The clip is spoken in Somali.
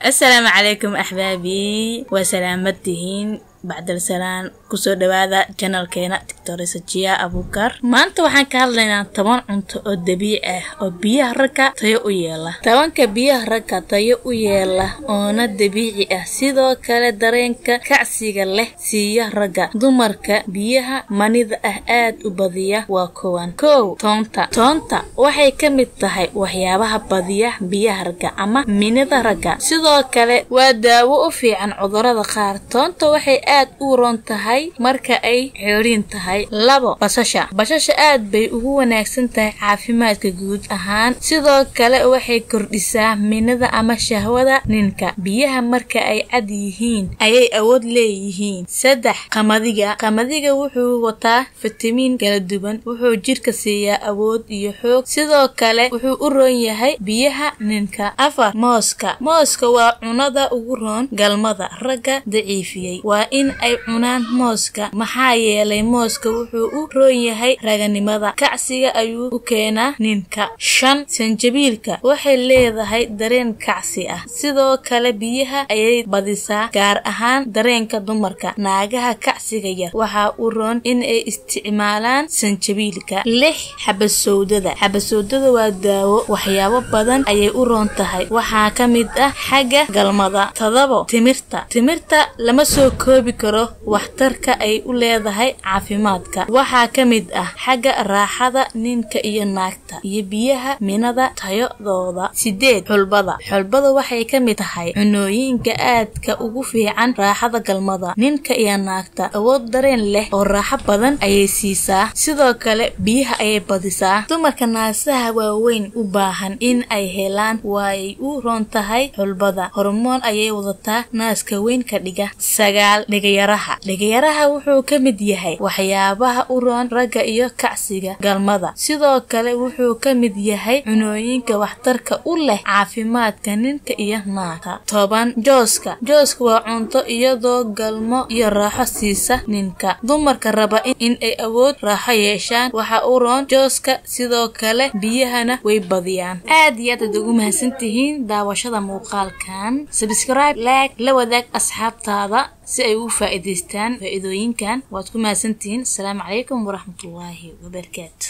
Asalaamu calaykum axbaabii, waa salaamadtihiin. Bacdal salaan, kusoo dhawaada channelkeena Doctor Sajiya Abuukar. Maanta waxaan ka hadlaynaa 10 cunto oo dabiici ah oo biyaha ragga tayo u yeela. 10-ka biyaha ragga tayo u yeela oona dabiici ah, sidoo kale dareenka kacsiga leh siiya ragga. Dumarka biyaha manida ah aad u badiya waa kuwan: 1, toonta. Toonta waxay ka mid tahay waxyaabaha badiya biyaha ragga ama minida ragga. Sidoo kale waa daawo u fiican cudurada qaar. Toonta waxay aad u roon tahay marka ay ceeriin tahay. 2, basasha. Basasha aad bay ugu wanaagsan tahay caafimaadka guud ahaan. Sidoo kale waxay kordhisaa minida ama shahwada ninka. Biyaha marka ay cad yihiin ayay awood leeyihiin. 3, qamadiga. Qamadiga wuxuu wataa fitamiin kala duwan, wuxuu jirka siiyaa awood iyo xoog. Sidoo kale wuxuu u roon yahay biyaha ninka. 4, mooska. Mooska waa cunada ugu roon galmada. Ragga daciifiyey waa in ay cunaan mooska, maxaa yeelay mooska wuxuu u roon yahay raganimada, kacsiga ayuu u keenaa ninka. 5, sanjabiilka. Waxay leedahay dareen kacsi ah, sidoo kale biyaha ayay badisaa, gaar ahaan dareenka dumarka. Naagaha kacsiga yar waxaa u roon in ay isticmaalaan sanjabiilka. 6, xabasowdada. Xabasowdada waa daawo, waxyaabo badan ayay u roon tahay, waxaa ka mid ah xagga galmada. 7, timirta. Timirta lama soo koobi karo waxtarka ay u leedahay caafimaadka. Waxaa ka mid ah xagga raaxada ninka iyo naagta iyo biyaha minada tayadooda. 8, xulbada. Xulbada waxay ka mid tahay cunooyinka aadka ugu fiican raaxada galmada ninka iyo naagta. Awood dareen leh oo raaxo badan ayay siisaa, sidoo kale biyaha ayay badisaa. Dumarka naasaha waaweyn u baahan in ay helaan waay u roon tahay xulbada, hormoon ayay wadataa naaska weyn ka dhiga. 9, dhegayaraha. Dhegayaraha wuxuu ka mid yahay waxyaabaha u roon ragga iyo kacsiga galmada. Sidoo kale wuxuu ka mid yahay cunooyinka waxtarka u leh caafimaadka ninka iyo naagta. 10, jooska. Jooska waa cunto iyadoo galmo iyo raaxo siisa ninka. Dumarka raba in ay awood raaxo yeeshaan waxa u roon jooska, sidoo kale biyahana way badiyaan. Aad iyo aad aad ugu mahadsantihiin daawashada muuqaalkan. Subscribe, like, la wadaag asxaabtaada si ay ugu faa'iidaystaan faa'iidooyinkan. Waad ku mahadsantihiin. Asalaamu calaykum waraxmatullaahi wabarakaatu.